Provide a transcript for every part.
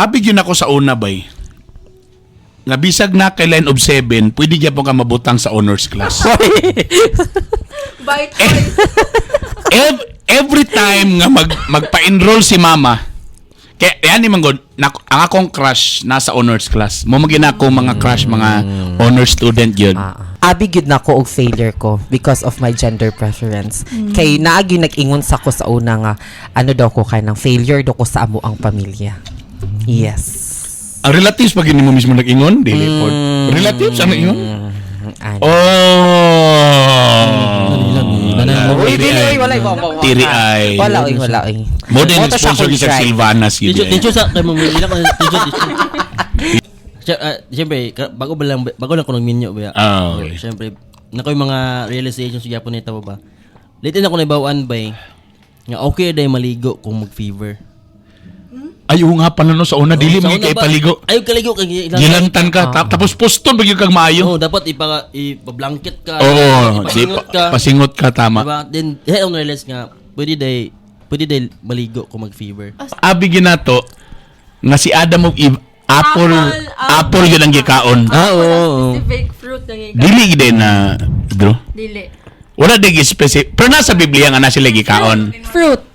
Abi gyud ako sa una bay. Nga bisag na kay line of 7, pwede gyapon ka mabutang sa honors class. By choice. Every time nga magpa-enroll si mama, kaya yan ni manggod, ang akong crush nasa honors class. Mo magina ako mga crush, mga honors student yun. Ah, abi gyud nako og failure ko because of my gender preference. Kay naagi nag-ingon sa ko sa una nga ano daw ko kay nang failure daw ko sa amo ang pamilya. Yes. Ang relatives pag mo mismo nag-ingon, dili po. Relatives ang nag-ingon? Ano? Oh. Uy, dili, oy, wala, wala, wala. Tiri ay. Wala, oy, wala, oy. Mo din Mo to siya sponsor kung sa try. Silvanas yun. Dito, dito sa kay mo ilan ko dito dito. Siyempre, bago lang ko nagminyo ba. Ah, okay. Siyempre, nako yung mga realizations gyapon nito ba. Late na ako naibawaan ba eh, nga okay day maligo kung mag-fever. Ay, oo nga pala no, sa una, dili Sa mo una kay ba, paligo. Ayaw kaligo kay Gilantan ka, tapos poston pag kag maayo. Oo, dapat ipa-blanket ka. Oo, di ipasingot ka. pasingot ka, tama. Diba? Then, hey, ako na-realize nga, pwede day maligo kung mag-fever. Abi ginato nga si Adam of Eve apple Apple, apple yun ang gikaon. Ah, oo. Specific fruit ng ikaw. Dili gid na Drew. Dili. Wala di specific. Pero nasa Biblia nga na sila gikaon. Fruit.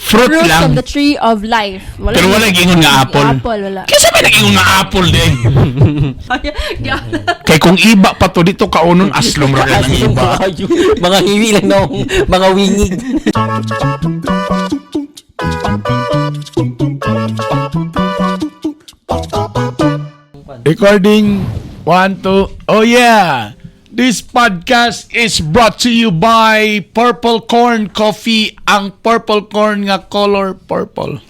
Fruit Fruit lang. from the tree of life. Wala. Pero wala gingon nga apple. Apple, wala. Kaysa may nagingon nga apple din. Kay kung iba pa to dito kaunon aslom ra ka ng iba. Mga hiwi lang no, mga wingig. Recording. One, two. Oh yeah. This podcast is brought to you by Purple Corn Coffee. Ang purple corn nga color purple.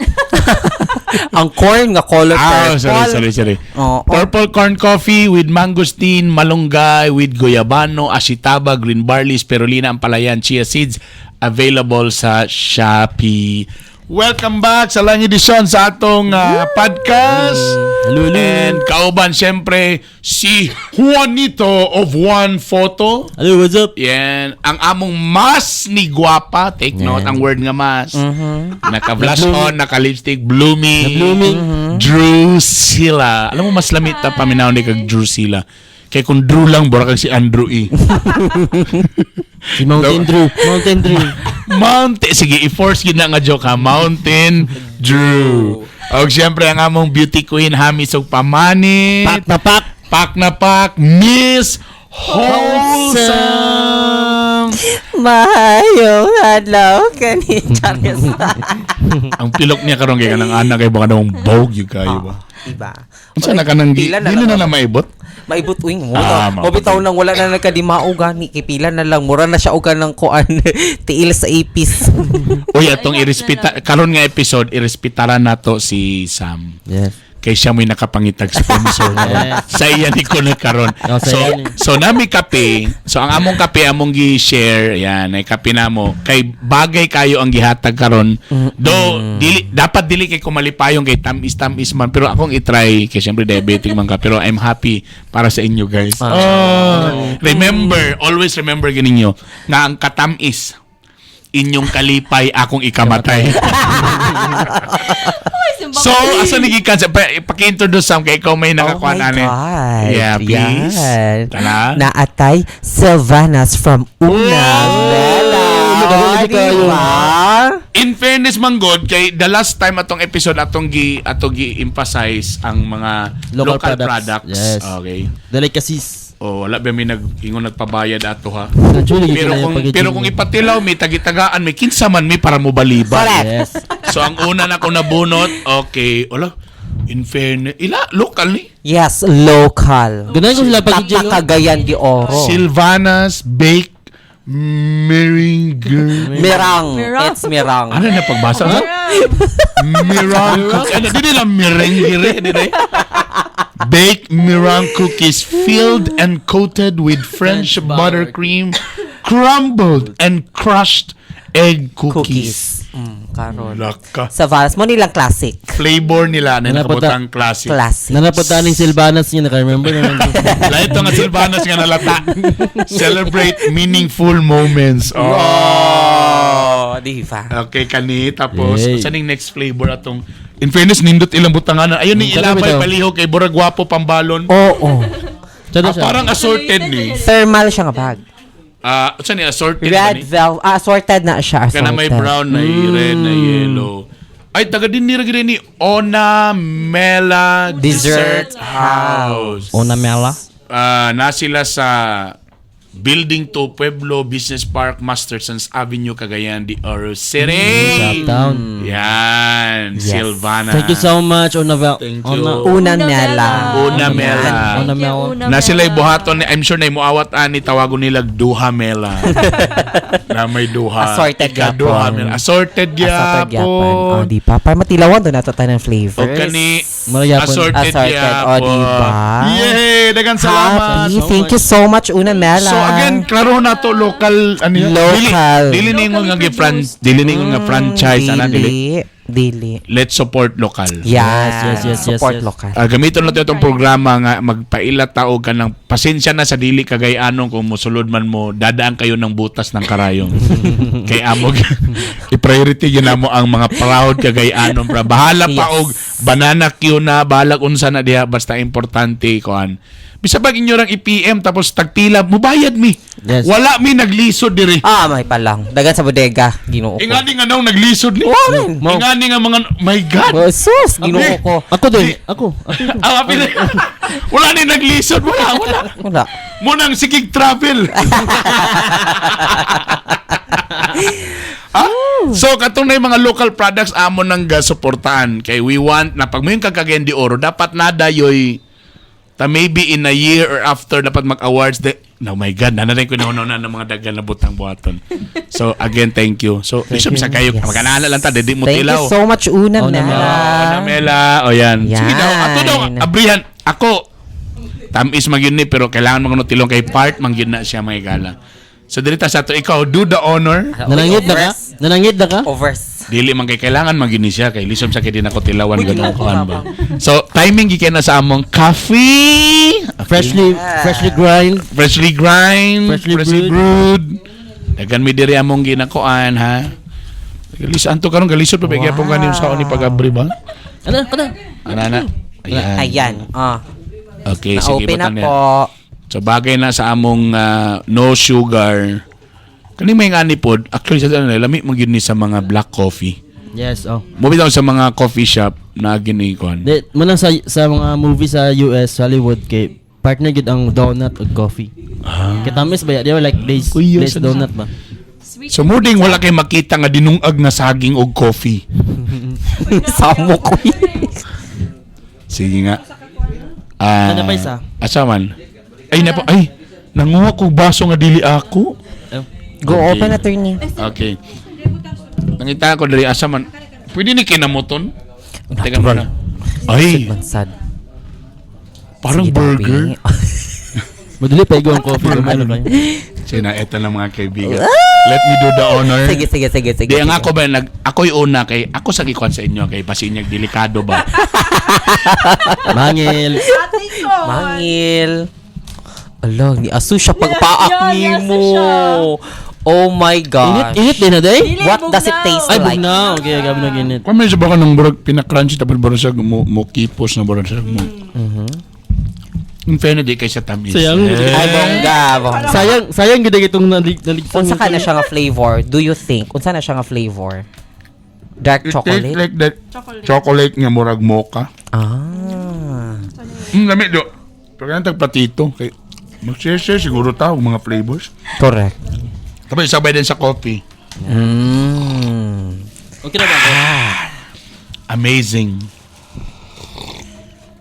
Ang corn nga color Ah, purple. sorry, sorry, sorry. Oo. Purple corn coffee with mangosteen, malunggay, with guyabano, ashitaba, green barley, spirulina, ampalayan, chia seeds. Available sa Shopee. Welcome back sa Lang Edisyon sa atong podcast. Hello, hello. And kauban siyempre si Juanito of One Photo. Hello, what's up? Yan. Ang among mas ni guwapa. Take note, ang word nga mas. Naka-blush on, naka-lipstick, blooming. Blooming. Drusilla. Alam mo, mas lamit ta paminaw ni kag Drusilla. Kay kung Drew lang, bura kag si Andrew E. Si Mountain Drew. Mountain Drew. Mountain, sige, i-force yun na nga joke ha. Mountain Drew. Og siyempre, ang among beauty queen, Hamis og pamanit. Pak na pak. Pak na pak, Miss Wholesome. Mahayong adlaw kani Charis. Ang pilok niya karon kay kanang anak kay baka namong bog yun kayo ba. Iba. Unsa na kanang Pila na dili lang na na maibot? Maibot uy mo. Ah, Mo bitaw nang wala na nagkadimao gani kay pila na lang mura na siya og kanang kuan tiil sa ipis. Uy, atong irespeta karon nga episode irespetaran nato si Sam. Yes. Kay siya mo'y nakapangitag sponsor. Yes. Sa iya ni ko na karon. Oh, sa So iya ni. so nami kape. So ang among kape among gi-share yan ay kape namo kay bagay kayo ang gihatag karon. Do dili dapat dili kay kumalipayong kay tamis-tamis man pero akong i-try kay syempre diabetic man ka pero I'm happy para sa inyo guys. Oh, remember, always remember gininyo nga ang katamis inyong kalipay akong ikamatay. So, asa ni gikan sa paki-introduce Sam kay ikaw may nakakuha Oh my na ni. God. Yeah, please. Yan. Tala. Naatay Sylvanas from Una Bella. Nagahuli kayo. Diba? In fairness man god kay the last time atong episode atong gi emphasize ang mga local, Local products. products. Yes. Okay. Delicacies. Oh, wala ba may nag-ingon nagpabayad ato ha. Actually, Pero kung ipatilaw may tagitagaan may kinsa man may para mo baliba. Correct. Yes. So ang una na akong nabunot, okay, wala. In fairness, ila local ni. Yes, local. Ganahan ko sila packaging. Tata Cagayan de Oro. Silvanas Bake Meringue. Mirang. Mirang. It's mirang. Ano na pagbasa? Ha? Mirang cookies. Ano, di nila meringue, di na. Baked meringue cookies filled and coated with French French butter buttercream, crumbled and crushed egg cookies. Cookies. Karon. Laka. Sa Valas mo nilang classic. Flavor nila na Wala pa nakabutang classic. Classic. Nanapunta ning Silvanas niya, naka-remember na. Lahat nga Silvanas nga nalata. Celebrate meaningful moments. Oh. Oh, di ba? Okay, kani. Tapos, Yay. sa ning next flavor atong In fairness, nindot ilang butanganan. Ayun ni Kada ilabay bitaw. palihog kay burag gwapo pambalon. Oo. Sada Ah, siya. parang assorted ni. Thermal siya nga bag. Ah, unsa ni assorted ba Red ni? velvet. Ah, assorted na siya. Assorted. Kana may brown, na red, na yellow. Ay, taga din ni rin ni Ona Mela Dessert Dessert House. Ona Mela. Ah, na sila sa Building 2 Pueblo Business Park, Mastersons Avenue, Cagayan de Oro City. Uptown. Yan, Yes. Silvana. Thank you so much, Ona Vel. Thank you. Ona. Una Mela. Una Mela. Una Thank you, Mela. Una Na sila'y Mela. buhaton ni, I'm sure na muawat ani tawagon nila Duha Mela. Na may duha. Assorted Ika, Duha gyapon. Mela. Assorted Assorted gyapon. gyapon. Oh, di pa. Para matilawan doon nato tayo ng flavors. O kani Mara gyapon. assorted, Assorted, gyapon. o, di ba? Yay! Dagan salamat. Happy. Thank you so much, Una Mela. So again, klaro na to local ano yun? Local. Dili dili ningon nga Locally gi-fran- dili ningon nga franchise ana dili. Dili. Dili. Let's support local. Yeah. Yes. Support yes. local. Ah, gamiton natin itong programa nga magpaila tao ka ng pasensya na sa dili kagayanong kung mosulod man mo dadaan kayo ng butas ng karayom. Kay amo i-priority gyud namo ang mga proud kagayanon pra bahala pa Yes. og banana queue na bahala unsa na diha basta importante kuan. Bisa pag inyo rang i-PM tapos tagpila mubayad mi. Yes. Wala mi naglisod diri. Ah, may palang. Dagan sa bodega. Ginoo ko. Ingani nga nang naglisod ni. Wala. Ingani nga mga my God. Oh, sus, ginoo ko. Ako din. Ako. Ako. Ang apil. Wala ni naglisod, wala, wala. Wala. Munang sigig travel. Ah? So katong na yung mga local products amo nang gasuportahan kay we want na pag moyong kag de Oro dapat nada yoy ta maybe in a year or after dapat mag-awards de. Oh my God, nanarin ko na na ng mga dagan na butang buhaton. So again, thank you. So, thank you. Sa kayo, Yes. maganala lang ta, dili mo Thank you tilaw. so much, Una Una Mela. Mela. Oh, Namela. O yan. Sige Yan. daw. Ato daw, abrihan. Ako, tamis man yun ni, pero kailangan mga tilong kay part, man yun na siya mga gala. So, dirita sa ato, ikaw, do the honor. Nanangit na ka? Nanangit na ka? Overs. Dili man kay kailangan man yun ni siya, kay lisom sa kay di na ko tilawan ganun kuan ba. So, timing gikan na sa among coffee. Okay. Freshly grind. Freshly grind, Freshly freshly brewed. Dagan mi diri among ginakuan ha. Galis anto karon galisod pa ba gyapon kanin sa ni pag-abri ba? Ano? Ano? Ana na. Ayan. Ayan. Ah. Okay, sige Na-open na butang niya. po. So bagay na sa among no sugar. Kani may ngani pod, actually sa ano, lami man gyud ni sa mga black coffee. Yes, oh. Mo bitaw sa mga coffee shop na gini kuan. Di, muna sa mga movie sa US, Hollywood, kay partner gid ang donut ug coffee. Ah. Kay tamis ba ya? Di ba like glaze, Kuya, glaze donut ba? Sweet. So muding wala kay makita nga dinungag nga saging og coffee. Samo ko. Sige nga. Ah, Ano pa isa? Asa man? Ay napa ay nanguha ko baso nga dili ako. Eh, Go Okay. open, attorney. Okay. Nangita ko diri asa man. Pwede ni kinamoton? Teka muna. Ay, Mansad. parang Sige, burger. Dapi. Madali pa ang coffee. Ano ba? Sina, eto lang mga kaibigan. Let me do the honor. Sige, sige, sige, sige. Di ang sige. ako ba nag ako'y una kay ako sa gikuan sa inyo kay basinyag delikado ba. Mangil. Ate ko. Mangil. Ala, ni aso siya pagpaak Yeah, yeah, nimo. aso siya. Oh my Init, gosh. init din na day? Dili, What does it bugnaw. taste Ay, like? bugnaw. Okay, gabi na ginit. Kung medyo baka nang burag pina-crunchy tapos burag siya mo, mo kipos na burag siya mo. In fairness, di kay siya tamis. Sayang. Eh. Ay, bongga, bongga. Sayang, sayang gid itong naligsan. Unsa ka na siya nga flavor? Do you think? Unsa na siya nga flavor? Dark It tastes chocolate? like that Chocolate. chocolate nga murag mocha. Ah. Lami do. Pero yan tagpatito kay mag-share siguro ta og mga flavors. Correct. Tapos sabay din sa coffee. Okay na ba ako? Amazing.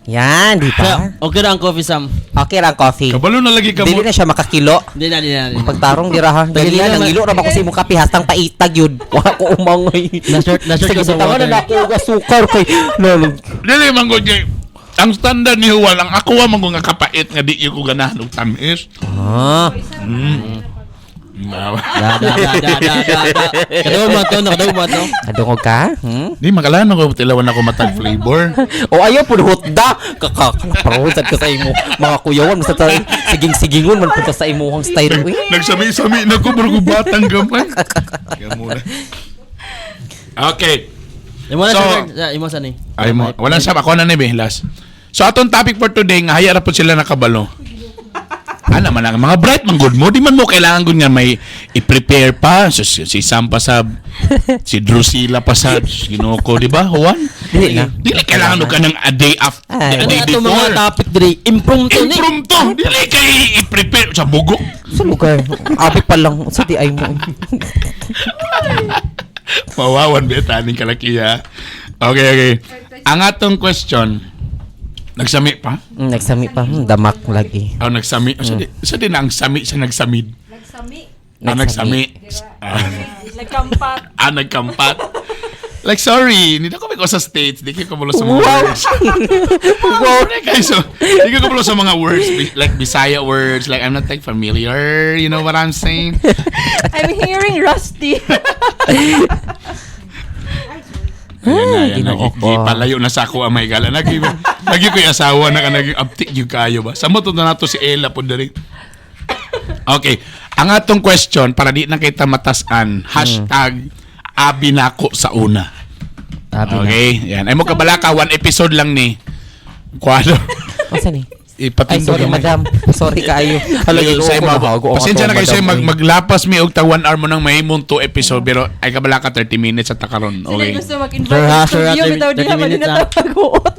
Yan, di ba? Okay na ang coffee, Sam. Okay lang coffee. Kabalo na lagi ka mo. Dili na siya makakilo. Hindi na, hindi na. hindi na. Pagtarong dira ha. Dali Dili na na, nangilo ra ba ko sa imong kape hastang paitag yun. Wala ko umangoy. Na-short Sige, ka sa butangan water. na ako og asukar kay lolo. Dili man gud kay ang standard ni Juan, ang ako wa man gud nga kapait nga di ko ganahan og tamis. Ah. Da, da, da, da, da, da, da. Kadaw mo to, nakadaw mo to. Nadungog ka? Hmm? Di makalahan ako tilawan ako matag flavor. O ayaw pud hotda. Kaka sad ka sa imo. Mga kuyawan basta ta siging-sigingon man punta sa imuhang style uy. Nagsami-sami na ko pero batang gamay. Kaya muna. Okay. Imo na So, sir, imo sa ni. Ay mo, wala sa ako na ni be, last. So atong topic for today nga haya ra po sila nakabalo. Ana man ang mga bright man good mo, di man mo kailangan gud nga may i-prepare pa so, si Sam pa sa si Drusilla pa sa Ginoo ko, di ba? Juan? Dili na. Dili kailangan og kanang a day after, Ay. a day Ano ato mga before. topic diri? Impromptu ni. Impromptu. Dili kay i-prepare sa bugok. Sa lugar. Abi pa lang. Sa di ay mo. Mawawan ba taning kalakiya? Okay. Ang atong question, nagsami pa? Nagsami pa. Damak lagi. Oh, nagsami. Oh, sa di na ang sami sa nagsamid. Nagsami. Ah, nagsami. Ah, Nagkampat. nagkampat. Like, sorry, hindi na ko may ko sa States. Di kayo kamulo sa mga words. Wow. Kayo, so, di ko kamulo sa mga words. Like, Bisaya words. Like, I'm not like familiar. You know what I'm saying? I'm hearing rusty. Ayan na, ayan na. Ginoo ko. Palayo na sa ako ang may gala. Nagi, nagi ko yung asawa na ka naging aptik yung kayo ba? Samot na nato si Ella po dali. Okay. Ang atong question, para di na kita matasan, #AbiNakoSaUna. Abi na. Okay? Yan. Ay mo kabalaka, one episode lang ni. Kuwano. Asa ni? Ay, Ipatindog sorry, gamay. madam. Sorry kaayo. Hala, Ginoo ko, nahago ang Pasensya na ato, kayo sa'yo, madam, eh. maglapas mi og ta 1 hour mo nang mahimong 2 episode pero ay kabalaka 30 minutes at takaron. Sila Okay. gusto mag-invite Sir, ha, sa sir, ha, studio. Bitaw diha 30 minutes, man na pag-uot.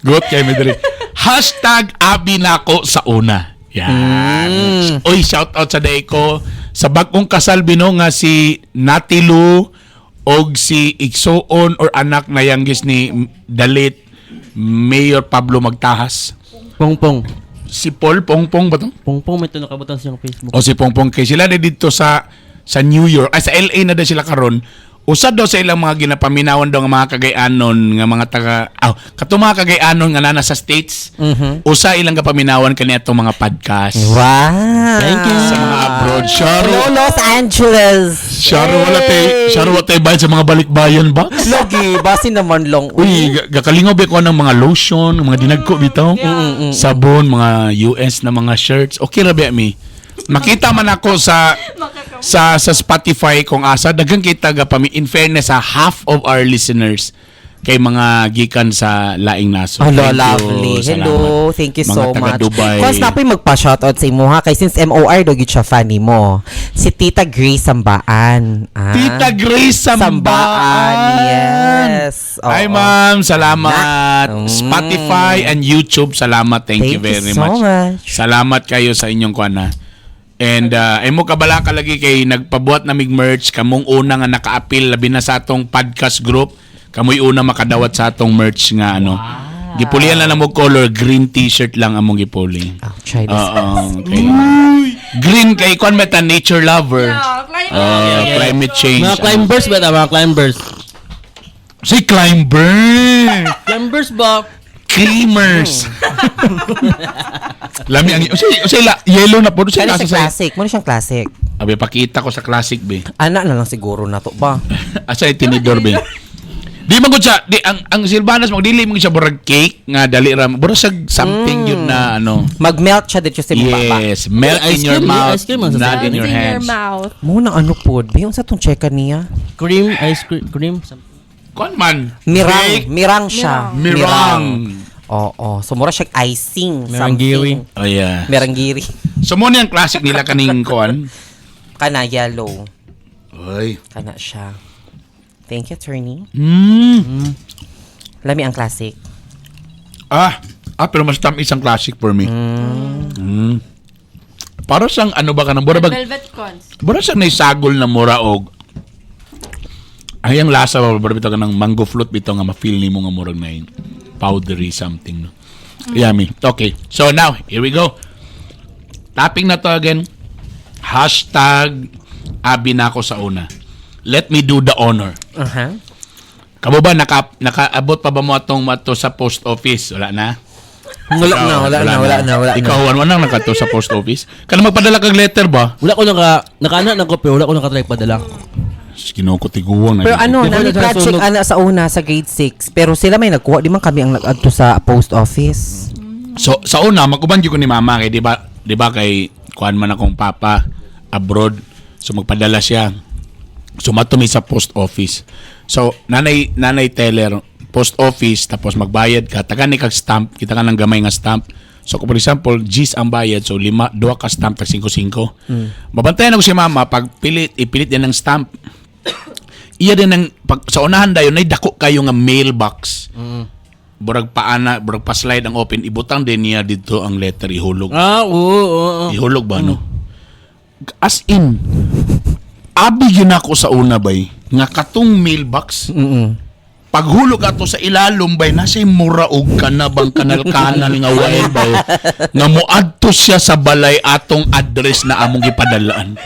Good kay Medri. #AbiNakoSaUna. Yan. Uy, shout out sa day ko sa bagong kasal bino nga si Natilu og si Igsoon or anak na yanggis ni Dalit Mayor Pablo Magtahas. Pongpong. Si Paul Pongpong ba to? Pongpong may to nakabutan siyang Facebook. O si Pongpong kay sila na dito sa New York, ay sa LA na daw sila karon. Usa daw sa ilang mga ginapaminawan daw nga mga kagayanon nga mga taga aw kato mga kagayanon nga nana sa States. Usa ilang kapaminawan kani atong mga podcast. Wow. Thank you. Sa mga abroad. Sharo, Hello, Los Angeles. Sharo wala tay, sharo wala tay bayad sa mga balikbayan box. Lagi, basi naman long. Uy, gakalingaw ba ko ng mga lotion, mga dinagko bitaw. Sabon, mga US na mga shirts. Okay ra ba mi? Makita man ako sa sa Spotify kung asa daghan kita ga pami in fairness sa half of our listeners kay mga gikan sa laing naso. Hello, Thank you. lovely. Hello, Salamat. thank you Mga so taga much. Dubai. Cause napoy magpa-shoutout sa imo ha kay since MOR do gyud siya funny mo. Si Tita Grace Sambaan. Ah. Tita Grace Sambaan. Sambaan, yes. Oo. Hi ma'am, salamat. Na. Spotify and YouTube, salamat. Thank you Thank you very so much. much. Salamat kayo sa inyong kuana. And ay mo kabala ka lagi kay nagpabuhat na mig merch kamong una nga naka-appeal labi na sa atong podcast group. Kamoy una makadawat sa atong merch nga ano. Gipulian na namo color green t-shirt lang among gipuli. I'll try this. Oo, okay. Green kay kuan meta nature lover. Yeah, climate. Climate change. Mga climbers ba ta? Mga climbers. Si climber. Climbers ba? Creamers. Lami ang usa la yellow na po usa Ano lasa siya sa classic? Muna siyang classic. Abi pakita ko sa classic be. Ana na lang siguro na to ba? Asa yung tinidor be. Di man gud siya di ang Silvanas mo dili mo siya burag cake nga dali ra burag siya something yun na ano. Mag-melt siya dito sa imong baba. Yes, melt Ice in your cream, mouth, ice cream ang not sasakyan. in your in your hands. mouth. Muna ano pod? Bayon sa tong checka niya. Cream, ice cream, cream. Kon man. Mirang, Cake, mirang siya. Mirang. Oo. So mura siya icing. Meranggiri. something. Oh yeah. Meranggiri. So mo ni ang classic nila kaning kuan. Kana yellow. Oy. Kana siya. Thank you, attorney. Lami ang classic. Ah, pero mas tamis ang classic for me. Para siyang ano ba ka ng mura bag, Velvet cones. mura siyang naisagol na mura og ay ang lasa ba mura bitaw ka ng mango float bitaw nga ma-feel nimo nga murag na powdery something no. Yummy. Okay. So now, here we go. Topic na to again. #AbiNakoSaUna. Let me do the honor. Aha. Kamo ba nakaabot pa ba mo atong ato sa post office? Wala na? Wala na, wala na, wala na, wala na. Ikaw, Juan, wala na nakato sa post office. Kana magpadala kag letter ba? Wala ko naka nakaana na ko pero wala ko nakatry padala. Ginoo ko tiguang na. Pero ano, Before nami na siya project nasunog. ana sa una sa grade 6, pero sila may nagkuha, di man kami ang nag-adto sa post office. So sa una maguban gyud ko ni mama kay di ba kay kuan man akong papa abroad. So magpadala siya. So matumi sa post office. So nanay teller, post office, tapos magbayad ka, taga ni kag stamp, kita ka ng gamay nga stamp. So kung for example, G's ang bayad, so lima, duha ka stamp tag 5-5. Mabantayan ako si mama pag pilit, ipilit niya ng stamp. Iya din ang pag, sa unahan dayon nay dako kayo nga mailbox. Burag paana, burag pa-slide ang open, ibutang din niya dito ang letter, ihulog. Ah, oo. Ihulog ba, no? As in, abi yun ako sa una, bay, nga katong mailbox, paghulog ato sa ilalom, bay, nasa mura og kanabang kanal-kanal nga wire, bay, nga moadto siya sa balay atong address na among gipadalaan.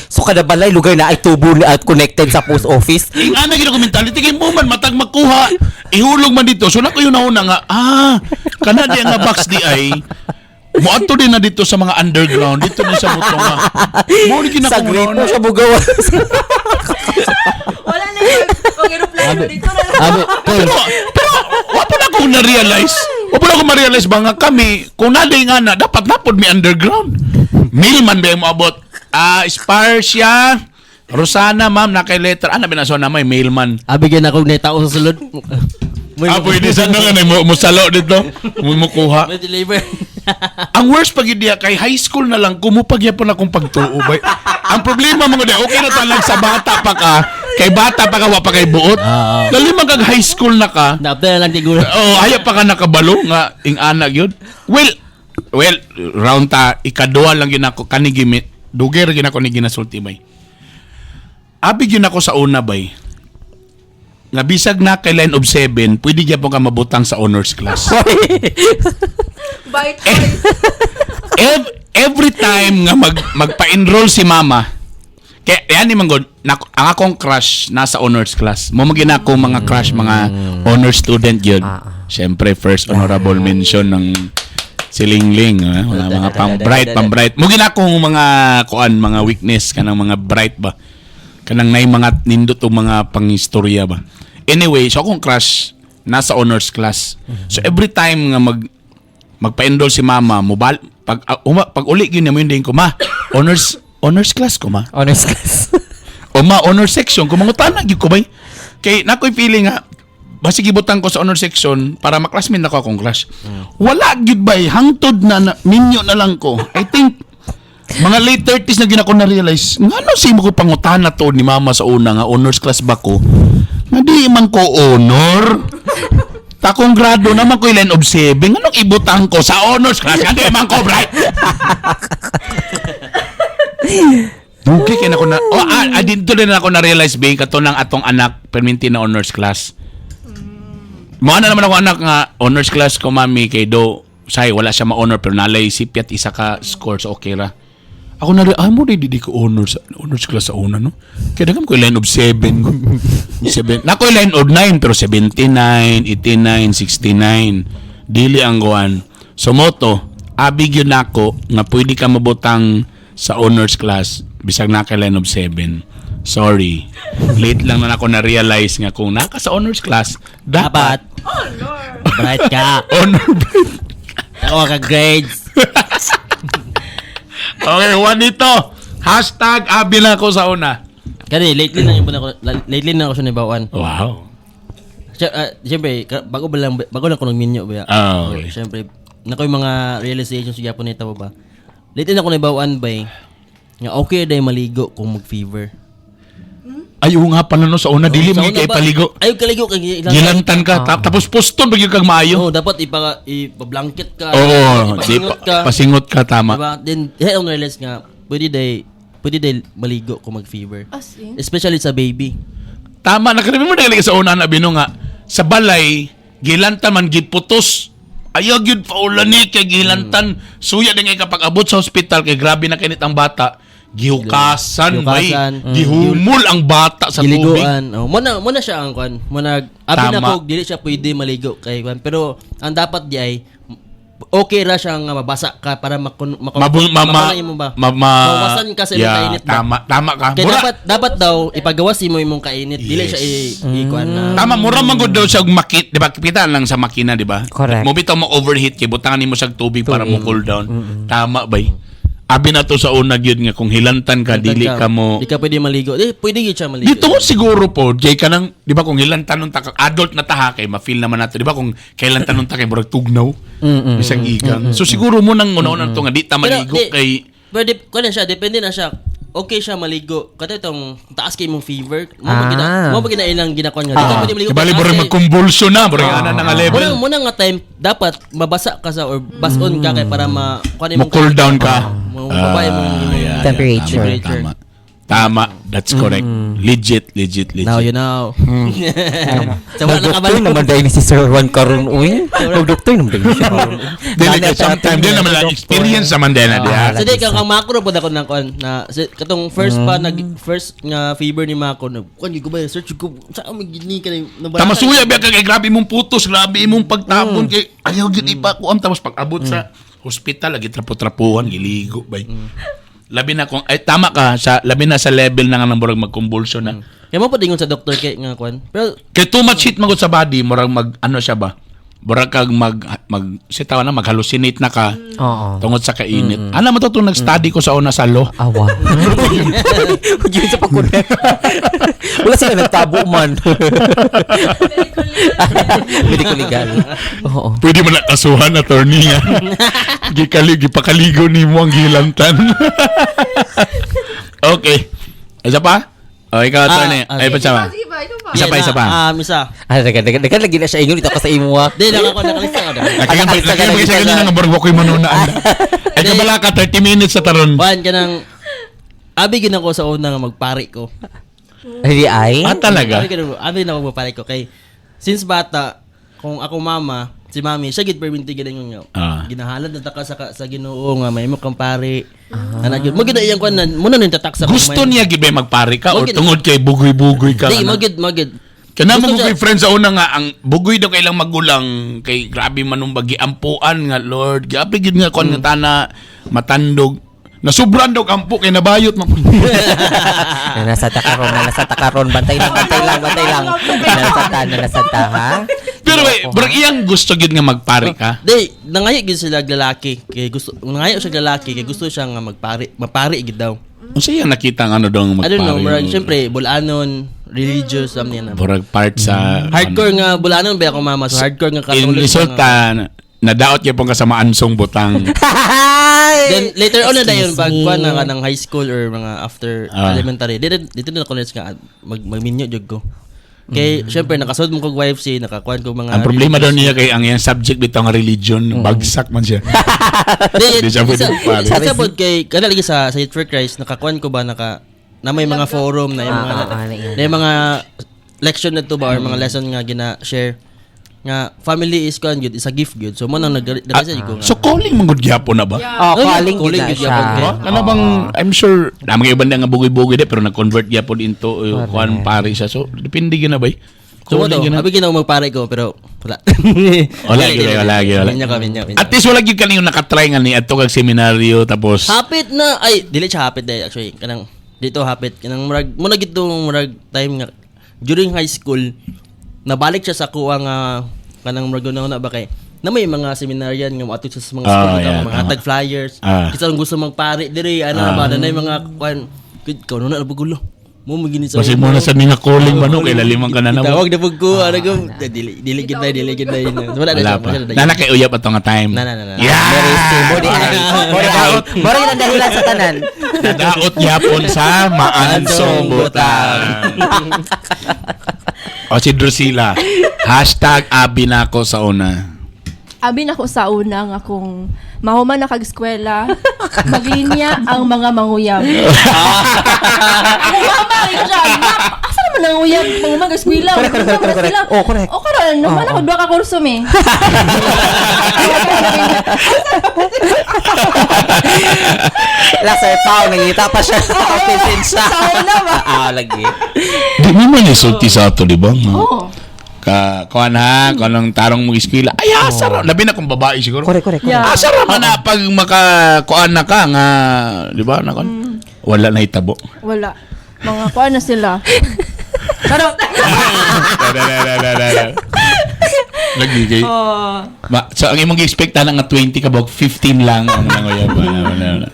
So kada balay lugar na ay tubo na at connected sa post office. Ing ana gid ako mentality kay mo man matag makuha, ihulog man dito. So nako yun na nga, kana di nga box di ay moadto din na dito sa mga underground dito na sa mutong nga. Mo ni Sa gina grip mo siya bugawa. Wala na yun. Pag aeroplano dito na lang. Abi, tol. Pero wa pa na akong na-realize. Wa pa na akong ma-realize ba nga kami, kung naday nga na, dapat napod mi underground. Mailman ba yung moabot? Ah, Sparcia, Rosana, ma'am, na kay letter. Ah, nabi na so na may mailman. Abi gyud ako na tao sa sulod. May Ah, pwede sa nga na mo musalo dito. Mo mukuha. May deliver. Ang worst pag diya kay high school na lang kumupagyapon akong pagtuo bay. Ang problema mga di okay na talag sa bata pa ka, kay bata pa ka wa pa kay buot. Ah, ah. Dali man kag high school na ka. Naapta na lang siguro. Oh, haya pa ka nakabalo nga ing ana gyud. Well, round ta ikaduha lang gyud ako kani gimi. Duger gyud ako ni ginasulti bay. Abi gyud ako sa una bay. Nga bisag na kay line of seven, pwede gyapon ka mabutang sa honors class. By choice. Every time nga magpa-enroll si mama, kaya yan ni Manggod, ang akong crush nasa honors class. Mo magina ako mga crush, mga honors student yun. Siyempre, first honorable mention ng si Lingling, mga pang-bright, pang-bright. Mo gina akong mga kuan, mga weakness kanang mga bright ba. Kanang nay mga nindot og mga pangistorya ba. Anyway, so akong crush nasa honors class. So every time nga magpa-enroll si mama, mobile pag uli gyud niya mo yun din ko ma, honors honors class ko ma. Honors class. O ma honor section ko mangutana gyud ko bay. Kay nakoy feeling nga basig gibutang ko sa honor section para maklasmate nako akong class. Wala gyud bay hangtod na minyo na lang ko. I think mga late 30s na gina ko na-realize ngano si mo ko pangutana to ni mama sa una nga honors class ba ko? Nga di man ko honor. Takong grado naman ko line of 7. Anong ibutang ko sa honors class? Nga di man ko bright. Dugi kay na ko na oh, dito din ako na-realize ba kato ng atong anak perminti na honors class. Mo na naman ako anak nga honors class ko mami kay do say wala siya ma-honor pero nalay sipyat isa ka score so okay ra. Ako na mo di di ko honors honors class sa una no. Kaya daghan ko line of 7 ko. 7. Nako line of 9 pero 79, 89, 69. Dili ang kuan. So moto, abi gyud nako nga pwede ka mabutang sa honors class bisag naka line of 7. Sorry. Late lang na ako na-realize nga kung naka sa honors class, dapat Dapat. Bright ka. honor bright. Ako ka grades. Okay, Juanito. Hashtag abi na ako sa una. Kani lately na yung ako lately na ako siya nibawaan. Wow. Siyempre, bago lang ko nagminyo ba. Ah, okay. So, siyempre, nako yung mga realizations gyapon nito ba. Lately na ako nibawaan bay nga okay day maligo kung mag-fever. Ay, oo nga pala no, sa una, dili Sa mo una kay ba, paligo. Ayaw kaligo kay Gilantan ka, tapos poston pag kag maayo. Oo, dapat ipa-blanket ka. Oo, di ipasingot ka. pasingot ka, tama. Diba? Then, hey, ako na-realize nga, pwede day maligo kung mag-fever. As in? Especially sa baby. Tama, nakaremember na sa una na bino nga, sa balay, gilantan man, giputos. Ayaw gyud paulan ni kay gilantan. Suya din kay kapag abot sa ospital kay grabe na kinit ang bata. Gihukasan, bay. Gihukasan. Gihumol ang bata sa tubig. Giliguan. Oh, mo na siya ang kwan. Mo na abi na Tama. ko dili siya pwede maligo kay kwan. Pero ang dapat di ay okay ra siya nga mabasa ka para makun makun Mabu, ma, ma, makuna imo ba? ma, Mawasan ka sa imong yeah, kainit ba? Tama, tama ka. Kaya dapat dapat daw ipagawas imo imong kainit dili siya i kuan na. Tama, mura man gud daw siya og makit, di ba? Kita lang sa makina, di ba? Correct. Mo bitaw mo overheat kay butangan nimo siya og tubig para mo cool down. Tama bay. Abi na to sa una gyud nga kung hilantan ka, dili ka mo Di ka pwede maligo. Di, pwede gyud siya maligo. Dito siguro po, Jay, ka nang, di ba kung hilantan ta ka, adult na taha kay ma-feel naman nato, di ba kung kailan tanong ta kay murag tugnaw, bisang igang. So siguro mo nang una-una to nga di ta Pero, maligo di, kay pwede, kuwan na siya, depende na siya. Okay siya maligo. Kato itong taas kay mong fever. Mo Ah. ba gina, mo ba gina ilang ginakuan nga. Di ka pwede maligo. Kibali taas murag kay- mag-convulsion na, murag ana na nga level. Muna muna nga time dapat mabasa ka sa or bason ka kay para ma kuan Mo cool down ka. Mo babae mo Ah, yeah, Temperature. yeah, tama, tama. Tama, that's correct. Legit, legit, legit. Now you know. Sa wala Nagdoktor nakabalik. naman dahil ni si Sir Juan karon uy. Nagdoktor naman dahil siya karon. Dili kay sometimes din naman lang experience naman din na diha. So di kang makro pod ako ng kuan na si, katong first pa nag first nga fever ni Mako nag kuan gyud ko ba search ko sa may gini ka na Tama suya biya kay grabe imong putos, grabe imong pagtapon kay ayaw gyud ipakuam tapos pag abot sa hospital lagi trapo-trapuhan giligo bay. Labi na kung ay tama ka sa labi na sa level na nga nang murag mag-convulsion na. Kaya mo pa dingon sa doktor kay nga kuan. Pero Kay too much heat magud sa body, murag mag ano siya ba? Murag kag mag mag si tawa na mag-hallucinate na ka Oo. tungod sa kainit. Ano mo to itong nag-study ko sa una sa law. Awa. Huwag yun sa pag-connect. Wala sila nagtabo man. Medical legal. Oo. Pwede mo na kasuhan, attorney nga. Gikali, gipakaligo ni mo ang gilantan. Okay. Isa pa? O, ikaw, attorney. Ah, Ay, okay. pa sama. Sige ba, ikaw pa. Isa pa, isa pa. Isa. Ah, dagan, dagan, dagan, lagi na siya ingon dito ka sa imo. ah. Di lang ako nakalista ka na. Nakagan pa, Sa nakagan pa siya ganun. ganun nga barwa ko'y manunaan. Ay, kabala ka, 30 minutes sa taron. Kuan ka ng abi gid ako sa una nga magpari ko. Hindi ay. Ah, talaga? Abi gid ako magpari ko kay since bata kung ako mama si mami siya gid perminti gid nga. Ginahalad na ta ka sa sa Ginoo nga may mo kang pari. Ana gyud mo gid na iyang kuan na mo na ning tatak sa Gusto kumain. niya gid ba magpare ka or Mo gid- tungod kay bugoy-bugoy ka? Di ano? mo gid mo gid. Kana mo Gusto bugoy siya- friend sa una nga ang bugoy daw kay ilang magulang kay grabe manumbag giampuan nga Lord. Grabe gid nga kon nga tana matandog. Nasubran daw ampo kay nabayot man. Nanasa ta karon, nanasa ta karon. Bantay lang, bantay lang, bantay lang. Nanasa ta, nanasa ta, ha? Pero eh, bro, iyang gusto gid nga magpare ka. Di nangayo gid sila og lalaki kay gusto nangayo siya og lalaki kay gusto siya nga magpari mapari gid daw. Unsa iyang nakita nga ano daw nga I magpare? don't know, murag syempre bulanon, religious something na. Murag part sa Hardcore nga bulanon ba ako mama so hardcore nga In Catholic. resulta nadaot gyud pong kasamaan song butang. Then later on na dayon Excuse pag me. kuan na ka ng high school or mga after elementary. Dito dito na college nga mag magminyo jud ko. Kay syempre nakasod mo kog wife si nakakuan ko mga Ang problema daw niya kay ang iyang subject bitaw nga religion, bagsak man siya. Di, Di siya pwede isa, magpare. isa pod kay kada lagi sa Youth for Christ nakakuan ko ba naka na may mga forum na yung mga Ah. na yung mga lection na to ba or mga lesson nga gina-share nga family is kuan gyud is a gift gyud so mo nang nag nag ko nga So calling man gud gyapon na ba? Oh, calling Calling gid na gid siya. yapon kay. Ba? Ano bang I'm sure na mga iban na nga bugoy-bugoy di pero nag-convert gyapon into kuan pare siya. So depende gyud na bay. So mo Calling to, gyud na. abi ginaw magpare ko pero wala. Wala gyud, wala gyud, wala. Minyo ka, minyo, minyo. At least wala gyud kaning nakatry nga ni adto kag seminaryo tapos Hapit na ay dili siya hapit day actually kanang dito hapit kanang murag mo na gid murag time nga during high school nabalik siya sa kuha nga kanang murag una na ba kay na may mga seminaryan nga moadto sa mga school Ah, yeah, mga tama. hatag flyers kinsa ang gusto magpari diri ano ba na may mga kuan gud kaw na na gulo mo magini sa Kasi mo na sa nga calling man no kay laliman ka na na. Tawag na pud ko ano ko dili dili gid dili gid wala na Wala siya pa. wala na Nana kay uyap ato nga time. Na, na, na, na. Yeah. Very still. Mo di ay. Mo di ay. Mo rin ang dahilan sa tanan. Nadaot yapon sa maansong butang. O si Drusilla. #Abi nako sa una. Abi na ko sa una nga kung mahuman na kag eskwela, maglinya ang mga manguyab. Ako mama, ikaw siya, "Nak, asa naman ang uyab? Mahuman kag eskwela. Correct, correct, mahuman correct, sila." correct. Oh, correct. O karon, naman ako duha ka kurso mi. La Sir Pao, nangita pa siya. Nakapisin siya. Sa una ba? Ah, lagi. Di mo man isulti sa ato, di ba? Oo. Ka, kuan ha, kuan ang tarong mo eskwela. Ay, asa ra. Labi na kung babae siguro. Correct, correct, correct. Yeah. Asa ra man na pag maka kuan na ka nga, di ba? Na kuan. Wala na hitabo. Wala. Mga kuan na sila. Pero, Lagi kay. oh, Ma, so ang imong gi-expect na nga 20 ka bog 15 lang ang nangoyab. Wala, wala, wala.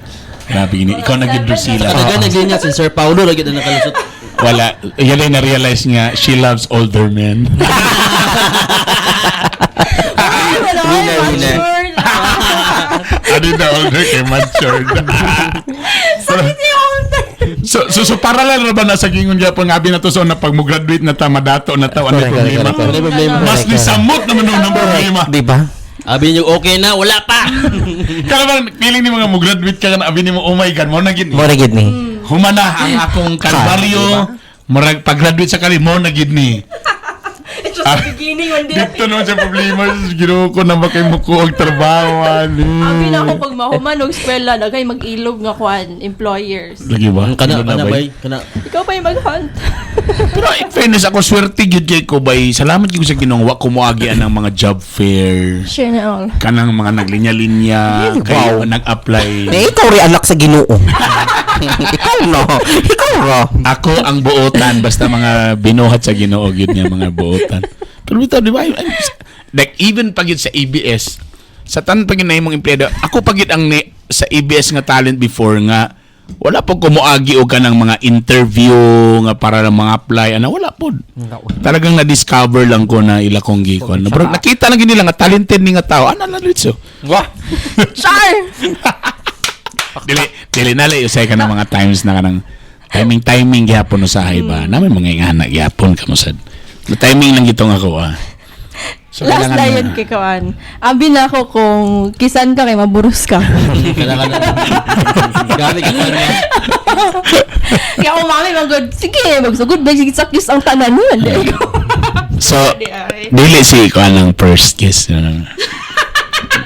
Grabe gini. Ikaw na gid Drusilla. Kadagan naglinya si Sir Paulo lagi na nakalusot. Wala. Yan ay na-realize nga, she loves older men. Ay, wala, ay, Winner, winner. mature na. Ano na older kay matured. Sakit niya older. So parallel ra ba na sa gingon gyapon nga abi na to so na pag mo graduate na ta madato na ta ano Correct, problema. correct, Wala problema. Mas ni samot naman nung ng problema. Di ba? Abi niyo okay na, wala pa. Kaya bang feeling ni mga mo graduate ka na abi nimo, oh my God, mo na gid. Mo ra gid ni. Humana ang akong kalbaryo. Murag pag-graduate sa kali mo na gid ni. It's just the beginning. When Dito naman sa problema, Ginoo ko na ba kay muko og trabaho ani. Abi na ako pag mahuman og eskwela, nagay mag-ilog nga kuan, employers. Lagi ba? Kana Ano kana ba? bay, kana. Ikaw pa yung mag-hunt. Pero in fairness, ako swerte gyud kay ko bay. Salamat gyud ko sa Ginoo wa ko moagi ang mga job fair. Share na all. Kanang mga naglinya-linya kayo Wow. nag-apply. Eh, ikaw rin anak sa Ginoo. Ikaw no. Ikaw ro. Ako ang buotan basta mga binuhat sa Ginoo gyud nga mga buotan. Pero bitaw di ba? Like even pag yun sa ABS, sa tanan pag yun na imong empleyado, ako pag yun ang sa ABS nga talent before nga wala po kumuagi og kanang mga interview nga para lang mga apply ana wala po. Talagang na-discover lang ko na ila kong gikon. Pero nakita lang gid nila nga talented ni nga tao. Ana lang so. Wah. Char! Dili dili na lang usay ka ng mga times na kanang timing timing gyapon usahay ba. Namin mga ingana gyapon kamo sad. Na timing lang gitong ako ah. So, Last kailangan na yun na- kay kuan. Abi na ako kung kisan ka kay maburus ka. Kailangan na. Grabe ka pa. Kaya ako mami magod, sige, magsugod ba sige sakis ang tanan nun. So Di ay. dili si ko anang first kiss. Ano.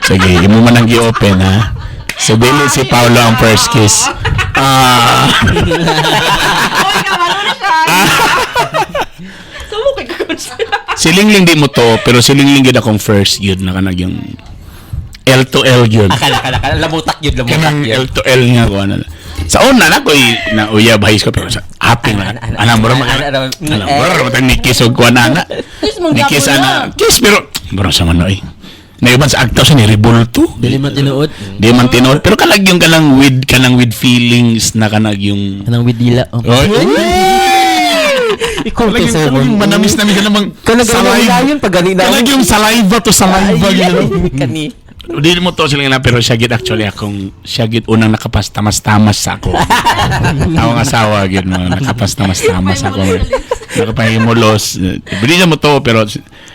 Sige, imo man ang gi-open ha. So dili si Paolo ang first kiss. Ah. Oy, kabalo na siya. Sumo kay kakon siya. Si Lingling di mo to, pero si Lingling gyud akong first gyud na kanag yung L to L gyud. Akala, akala, akala. Lamutak yun, lamutak Kanang yun. L to L nga ko ano. Sa una na ko na uyab high school pero sa happy na. Ana, ana, Ana mura man. ana, ana, Ana mura man ni kiss og kuan ana. Kiss mong Ni kiss gapon ana. na. Kiss pero mura sa man oy. Naiban sa agtaw sa ni Rebulto. Dili man tinuod. Di man tinuod pero kanag yung kanang with feelings na kanag yung Kanang widila. Oh. Oy. Ikaw Kanag yung, kanag yung manamis namin kanang Kanag saliva. yun pag gani na. Kanag yung saliva to saliva gyud. Kani. Di mo to sila nga pero siya gid actually akong siya gid unang nakapastamas-tamas sa ako. Akong asawa gid mo nakapastamas-tamas ako. Nakapahimulos. Bili mo to pero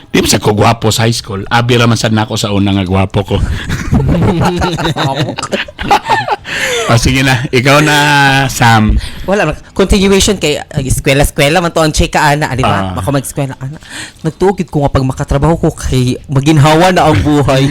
di mo sa ko gwapo sa high school. Abi ra man sad nako sa una nga gwapo ko. O sige na, ikaw na Sam. Wala man. Continuation kay eskwela-eskwela man to ang chika ana, di ba? Ah. Baka mag-eskwela ana. Nagtuo gid ko nga pag makatrabaho ko kay maginhawa na ang buhay.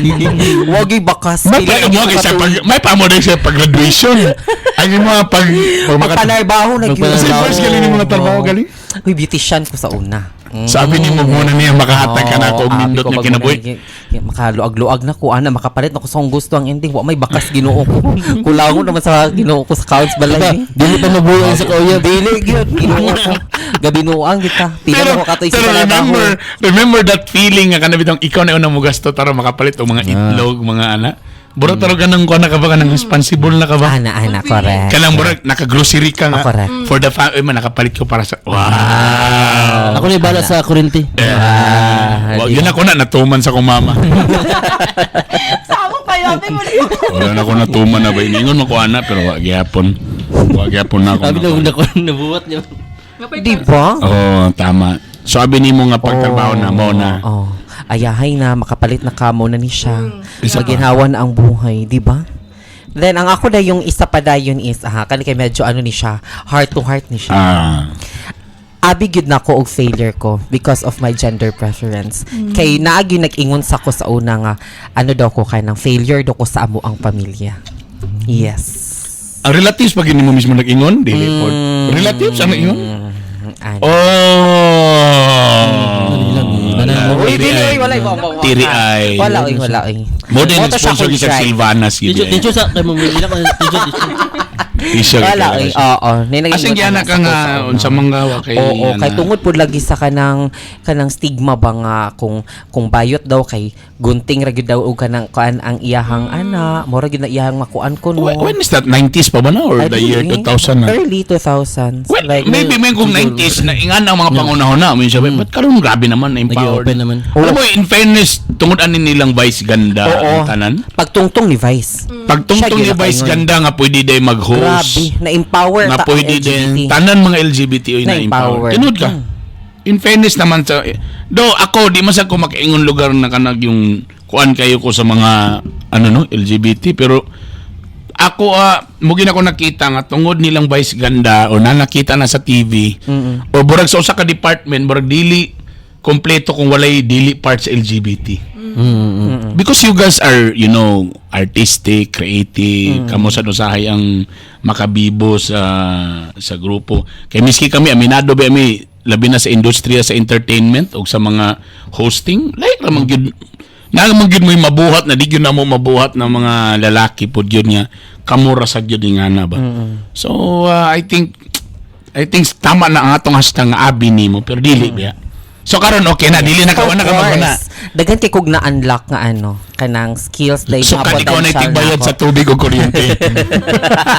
Wagi bakas. May pa mo sa pag may pa mo din sa pag-graduation. Ang imo pag pag maka- Magpanarbaho na gyud. Kasi first galing ni mga trabaho galing. Uy, beautician ko sa una. Mm. Sabi ni mo muna niya makahatag ka na ako og Oo, nindot abi ko nga pag kinabuhi. Makaluag-luag na ko ana makapalit na ko sa akong gusto ang ending wa may bakas Ginoo ko. Kulangon naman sa Ginoo ko sa counts balay. Dili pa mabuhay sa kauyab. Dili gyud Ginoo ko. Gabinuang kita. Pila Pero, na ko katoy pero sa trabaho. remember that feeling nga kana bitong ikaw na unang mugasto tara makapalit og mga itlog, mga ana. Bura taro ganang kuan na ka ba kanang responsible na ka ba? Ana ana correct. Kanang murag naka-grocery ka nga. Ah, correct. For the family man nakapalit ko para sa Wow. Ako na bala sa kuryente. Ah, di yun ako na natuman sa kong mama. Sa ako kayo, abi mo na. Wala na ako natuman na ba iningon mo ko ana pero wa gyapon. Wa gyapon na ako. Sabi na una ko nabuhat niya. Di ba? Oo, tama. So abi nimo nga pagtrabaho na mo na. Oh, ayahay na makapalit na kamo na ni siya. Isa pa. Maginhawa na ang buhay, di ba? Then ang ako na yung isa pa dayon is aha kani kay medyo ano ni siya, heart to heart ni siya. Ah. Abi gyud na ko og failure ko because of my gender preference. Kay naagi nag-ingon sa ko sa una nga ano daw ko kanang failure daw ko sa amo ang pamilya. Yes. Ang relatives pag hindi mo mismo nag-ingon, dili po. Relatives ang nag-ingon? Ano. Oh. Uy, dili, oy, wala, wala, wala. Tiri ay. Wala, oy, wala, oy. Mo din Moto siya sponsor kung sa drive. Silvanas gid. Teacher, teacher sa kay mo ila ko teacher, teacher. Tisyo. Wala, oy, oo. Asin gyana ka nga unsa man gawa kay Oo, kay ana. tungod pud lagi sa kanang kanang stigma ba nga kung bayot daw kay gunting ra gyud daw og kanang kuan ang iyahang ana, mura gyud na iyahang makuan ko no. When is that? 90s pa ba na or I the year think 2000 na? Early 2000s. Well, maybe may kung 90s na ingan ang mga pangunahon na. May sabi, ba't karon grabe naman na empowered. Nag-open naman. Alam mo, in fairness, tungod ani nilang Vice Ganda Oo. ang tanan. Pagtungtong ni Vice. Pagtungtong Siya ni Vice gyud Ganda nga pwede day mag-host. Grabe, na-empower Na ta ang pwede LGBT. din. Tanan mga LGBT oy na-empower. Na-empower. Tinud ka. In fairness naman sa do ako di man sa ko makaingon lugar na kanag yung kuan kayo ko sa mga ano no LGBT, pero ako mugin ako nakita nga tungod nilang Vice Ganda o na nakita na sa TV o burag sa usa ka department, burag dili kompleto kung walay dili parts LGBT. Because you guys are artistic, creative, kamo sa usahay ang makabibo sa grupo. Kay miski kami aminado ba mi labi na sa industriya sa entertainment o sa mga hosting, like ra man gyud na man gyud mo'y mabuhat na di gyud na mo mabuhat ng mga lalaki pod gyud nga kamura sa gyud nga na ba. So I think tama na ang atong hashtag nga abi nimo pero dili ba. So karon okay na dili na ka Of wala ka maguna. course. Daghan kay kog na-unlock nga ano, kanang skills dahil So mga kan ikaw na potential itigbayad na sa tubig o kuryente.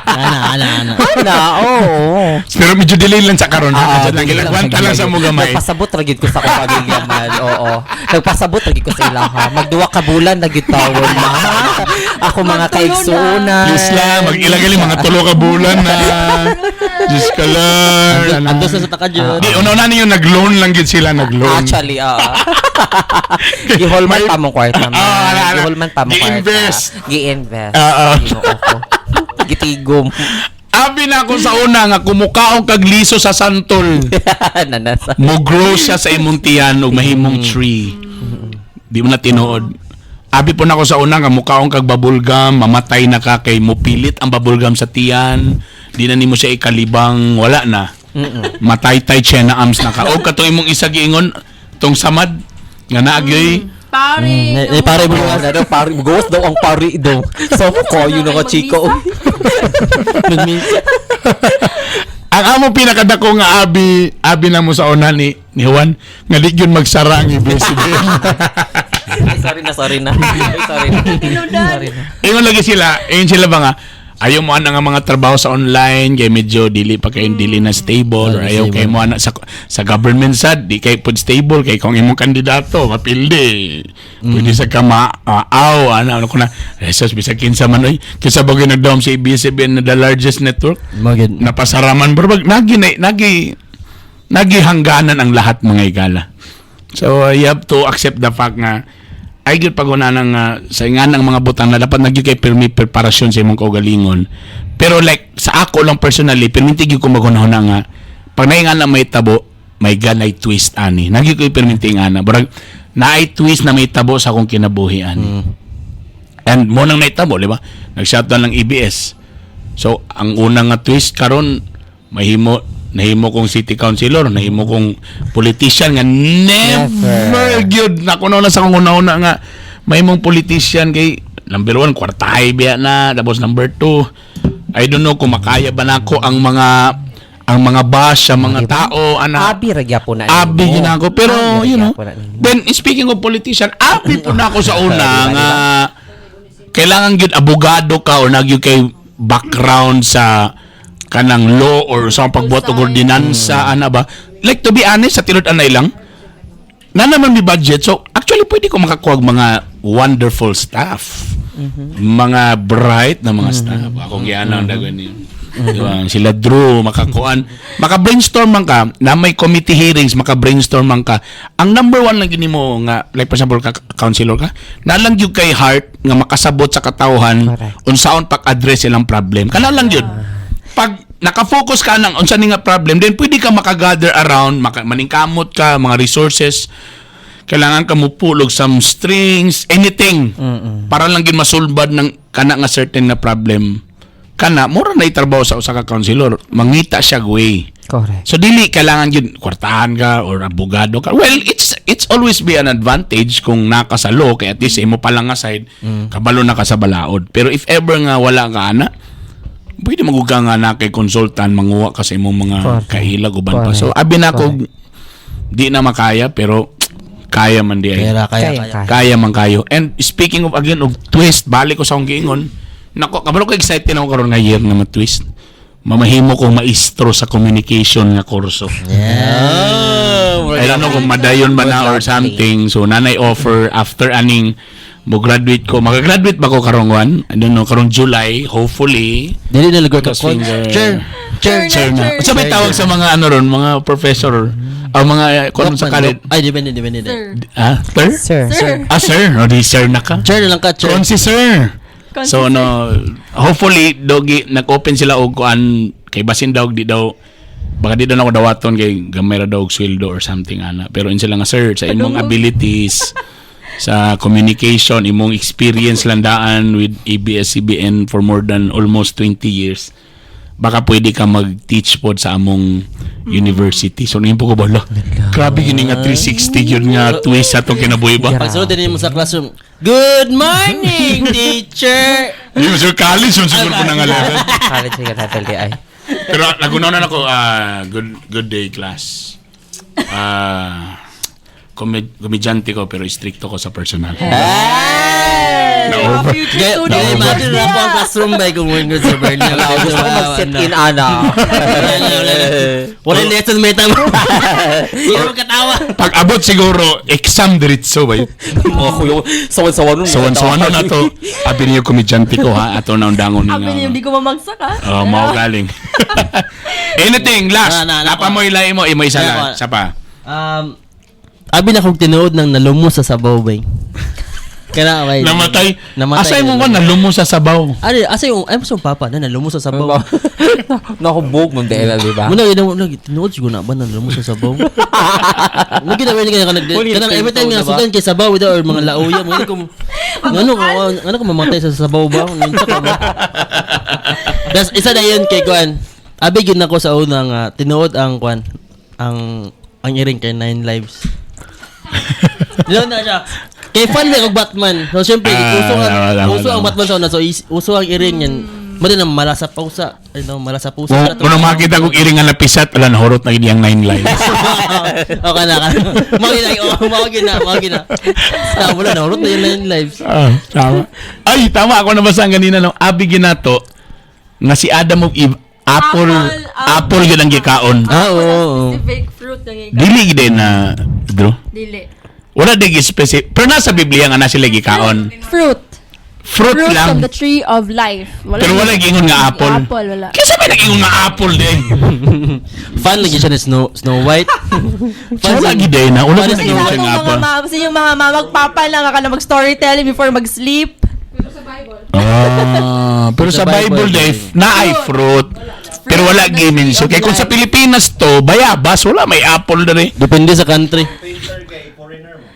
Ana, ana, ana. Ana, oo. Pero medyo delay lang sa karon ha. Ah, Kasi lang dili lang ilagwanta lang sa mo gamay. Nagpasabot ra gyud ko sa akong pamilya man. Oo. Nagpasabot ra gyud ko sa ilaha. Magduwa ka bulan na gyud tawon ma. Ako mga Magtulo na. kaigsuonan. Please lang, mag-ilagali mga tulo ka bulan na. Diyos ka lang. Andos na sa takadyo. Di, una-una ninyo, nag-loan lang gid sila, nag-loan. Actually, oo. Gihol man pa mong kwarta man. Ah, ala, ala. Gihol man pa mong kwarta. Gi-invest. Gi-invest. Ah, ah. Ginoo ko. Gitigom. Abi na ako sa una nga kumukaong kag liso sa santol. Nanasa. Mo grow siya sa imong tiyan ug mahimong tree. Di mo na tinuod. Abi po na ako sa una nga mukaong kag bubble gum, mamatay na ka kay mopilit ang bubble gum sa tiyan. Di na nimo siya ikalibang, wala na. Mataytay siya na ams na ka. O katong imong isa giingon tong samad nga naagyoy. Pare. Eh, pare mo. Oo, na daw, pari, ghost daw ang pari daw. So, ko, yun nga, chiko. Nagmisa. Ang among pinakadako nga abi abi na mo sa una ni Juan nga di gyud magsara ang ABS-CBN. Ay, sorry na, sorry na. Ay, sorry na. Tinudan. Sorry na. Ingon lagi sila, ingon sila ba nga ayaw mo ana nga mga trabaho sa online kay medyo dili pa kay dili na stable or ayaw kay mo ana sa government sad di kay pud stable kay kung imong kandidato mapildi pwede sa ka ma aw ana ano ko na Jesus bisag kinsa man oy kinsa ba gyud nagdawom sa ABS-CBN na the largest network Magid. napasaraman bro nagi nagi nagi hangganan ang lahat, mga igala. So you have to accept the fact nga ay gyud paguna nang sa nga ng mga butang na dapat nagyud kay pirmi preparasyon sa imong kaugalingon. Pero like sa ako lang personally, pirminti gyud ko maghunahuna nga pag naingan na may tabo, may ganay twist ani. Nagyud ko pirminti nga na burag naay twist na may tabo sa akong kinabuhi ani. And mo nang naitabo, di ba? Nag-shutdown ng EBS. So, ang unang nga twist karon mahimo nahimo kong city councilor, nahimo kong politician nga never, Never. gyud na kuno na sa akong una-una nga mahimong politician kay number one, kwartahay biya na. Tapos number two, I don't know kung makaya ba nako ang mga bash sa mga tao ana. Abi ra gyapon na Abi nimo. gyud ako pero Abi ra gyapon na nimo. then speaking of politician, abi po na ako sa una Diba, nga kailangan gyud abogado ka or nagyud kay background sa kanang law or sa pagbuhat og ordinansa ana ba. Like to be honest, sa tinud anay lang na naman may budget, so actually pwede ko makakuha og mga wonderful staff, mga bright na mga staff akong giana ang dagan ni. Diba? Sila Drew, makakuan. Maka-brainstorm man ka, na may committee hearings, maka-brainstorm man ka. Ang number one lang gini mo nga, like for example, ka, councilor ka, na lang gyud kay heart nga makasabot sa katawhan unsaon pag-address ilang problem. Kana lang gyud. Pag naka-focus ka nang unsa ni nga problem, then pwede ka makagather around, maningkamot ka, mga resources, kailangan ka mo pulog some strings, anything. Para lang gyud masulbad ng kana nga certain na problem. Kana mura na itrabaho sa usa ka councilor, mangita siya way. Correct. So dili kailangan gyud kwartahan ka or abogado ka. Well, it's always be an advantage kung naka sa law kay at least imo pa lang nga side kabalo na ka sa balaod. Pero if ever nga wala ka ana, Pwede magug ka nga na kay consultant, manguha ka sa imong mga kailag uban pa. So abi na ko di na makaya, pero kaya man di ay. Kaya, kaya, Kaya, kaya. kaya. Kaya man kayo. And speaking of again of twist, balik ko sa akong giingon. Nako, kabalo ko, excited ako karon nga year nga ma-twist. Mamahimo ko maestro sa communication nga kurso. Yeah. I don't know kung madayon ba na or something. So nanay offer after aning mo graduate ko. Makagraduate ba ko karong one? I don't know, karong July, hopefully. Dili na lugar ka. Cross finger. Chair. Chair. Chair na. Chair. Unsa may tawag sa mga ano ron, mga professor, ang mga kung sa college? Ay, depende, depende. Sir. Ah, sir? Sir. Sir. Ah, sir. O di sir na ka. Chair na lang ka, chair. Konsi sir. Konsi So sir. no, hopefully dogi nag-open sila og kuan kay basin daw di daw baka di daw na ako dawaton kay gamay ra daw og sweldo or something ana. Pero in sila nga, "Sir, sa imong Padungog. Abilities sa communication, imong experience landaan with ABS-CBN for more than almost 20 years, baka pwede ka mag-teach pod sa among university." So ningin po ko ba, grabe gini nga 360 yun nga twist sa atong kinabuhi ba? Pagsunod din mo sa classroom, "Good morning, teacher!" Yung sir college, yung siguro ko na nga level. College nga level di ay. Pero nagunaw na ako, "Good good day, class. Ah, komedyante ko pero stricto ko sa personal." Na-over. Future Gaya, student. gaya, imagine na po ang classroom ba kung good sa Berlin. Wala, gusto ko mag-sit in, ana. Wala lesson may tama. Hindi mo katawa. Pag abot siguro, exam diretso ba yun? Mga kuyo, sawan-sawan nun. Sawan-sawan na to. Abi niyo komedyante ko ha, ato na undangon Abi niyo, nga. di ko mamagsak ah. Oh, mao galing. Anything last. Na, na, na. Napa mo ilay mo, imo isa Na, lang. na. Isa pa. Abi na kong tinuod ng nalumo sa sabaw ba. Kana bay. Namatay. Namatay. Asay mo ko nalumo sa sabaw. Ari, asa yung ay mo papa na nalumo sa sabaw. Nakubog mo dahil, di ba? Muna gina mo tinuod siguro na ba nalumo sa sabaw. Mo gina ba kanang Huli, kanang every time nga sabaw. sudan kay sabaw without or mga lauya mo ko ngano ko ngano ko mamatay sa sabaw ba? Unsa ka ba? Das isa na yun kay kuan. Abi gyud nako sa una nga tinuod ang kuan ang iring kay Nine Lives. Yun na siya. Kay fan may og Batman. So syempre Ah, uso ang tama, tama, uso ang tama. Batman sa una, so uso ang iring yan. Mo din ang mala sa pausa. Ano, mala sa pusa. Kung makita kong iring nga napisat, wala, nahurot na gid ang Nine Lives. Okay na ka. Mao gina, oh, mao gina, mao gina. Na wala na hurot na yung Nine Lives. Ah, tama. Ay, tama ako nabasa ang ganina no. Abi ginato nga si Adam of Eve apple Apple, apple gyud ang gikaon. Ah, oo, oo. Specific fruit ng ikaw. Dili gid na Drew. Dili. Wala di specific. Pero nasa Biblia nga na sila gikaon. Fruit. Fruit Fruit lang. from the tree of life. Wala. Pero wala gingon nga apple. Apple, wala. Kaysa may nag-ingon nga apple din. Fan lagi siya ni Snow White. So, wala gid na. Wala Fan ko ni Sa Snow nag-ingon White. siya nga atong mga apple. mama, sa inyong mga mama, magpapa lang ka na mag-storytelling before mag-sleep. Ah, pero sa Sa Bible, Bible, Dave, naay fruit. Pero wala gimin. So, kay kung sa Pilipinas to, bayabas, wala may apple dere. Depende sa country.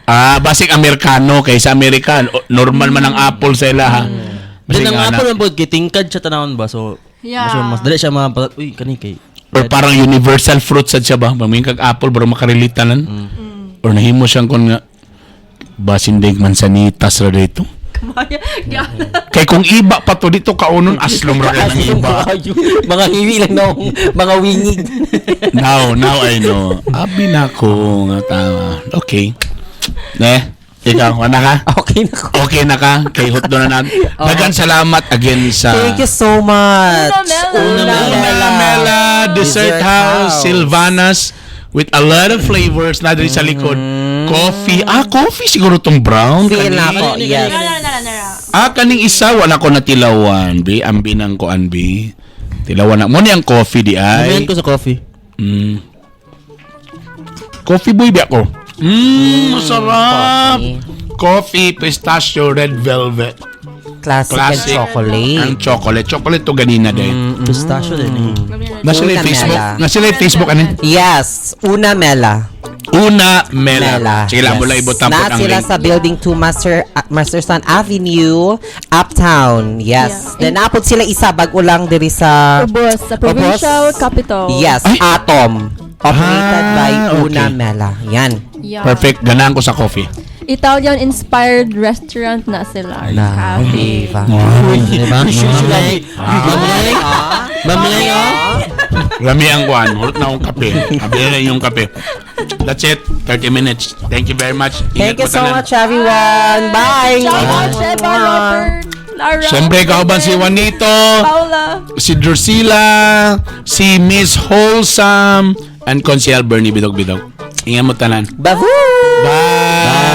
Ah, basig Amerikano kay sa Amerika, normal man ang apple sa ila ha. Then Basig ang ana. apple man pod kay tingkad siya tanawon ba, so mas dali siya ma, uy, kani kay Or parang universal fruit sad siya ba? Pamingin kag apple bro makarelate tanan. Or nahimo siyang kon nga basin dig mansanitas ra dito. Kumaya. Kay kung iba pa to dito kaunon aslom ra kay ng iba. Mga hiwi lang no, mga wingig. Now I know. Abi na ko nga tama. Okay. Ne, ikaw, wala ka? Okay na ko. Okay na ka? Kay hotdo na natin. Dagan salamat again sa Thank you so much. Una Mela. Una Una Mela. Mela Dessert Dessert House, House. Silvanas with a lot of flavors na diri sa likod. Coffee. Ah, coffee siguro tong brown. Feel Kani. na ako, yes. Nara, nara, nara. Ah, kaning isa wala ko natilawan, bi. Ang binang ko an bi. Tilawan na. Mo ni ang coffee di ay. Ay ko sa coffee. Coffee boy bi ako. Masarap. Coffee. Coffee, pistachio, red velvet. Classic, Classic. and chocolate. Ang chocolate. Chocolate to ganina din. Pistachio din eh. Nasa sila Una Facebook. Mela. Nasa sila Facebook ano? Yes, Una Mela. Una Mela. Mela. Sige lang, mula ibot Na ang sila link. sa Building 2 Masterson Avenue, Uptown. Yes. Yeah. Then naapod sila isa bag-o lang diri sa Ubos, sa provincial Ubos. capital. Yes, Ay! Atom. Operated Ah, by Una okay. Mela. Yan. Yeah. Perfect. Ganahan ko sa coffee. Italian inspired restaurant na sila. Na, Cafe. diba? Diba? Mamilay, oh. Lami ang kwan. Hurot na akong kape. Abi na yung kape. That's it. 30 minutes. Thank you very much. Thank Ingat you mo so tanan. much, everyone. Bye! Shout out, Sheba, Robert, Lara. Siyempre, kauban si Juanito, Paula. Si Drusilla, si Miss Wholesome, and Consiel Bernie Bidog Bidog. Ingat mo tanan. Babu! Bye!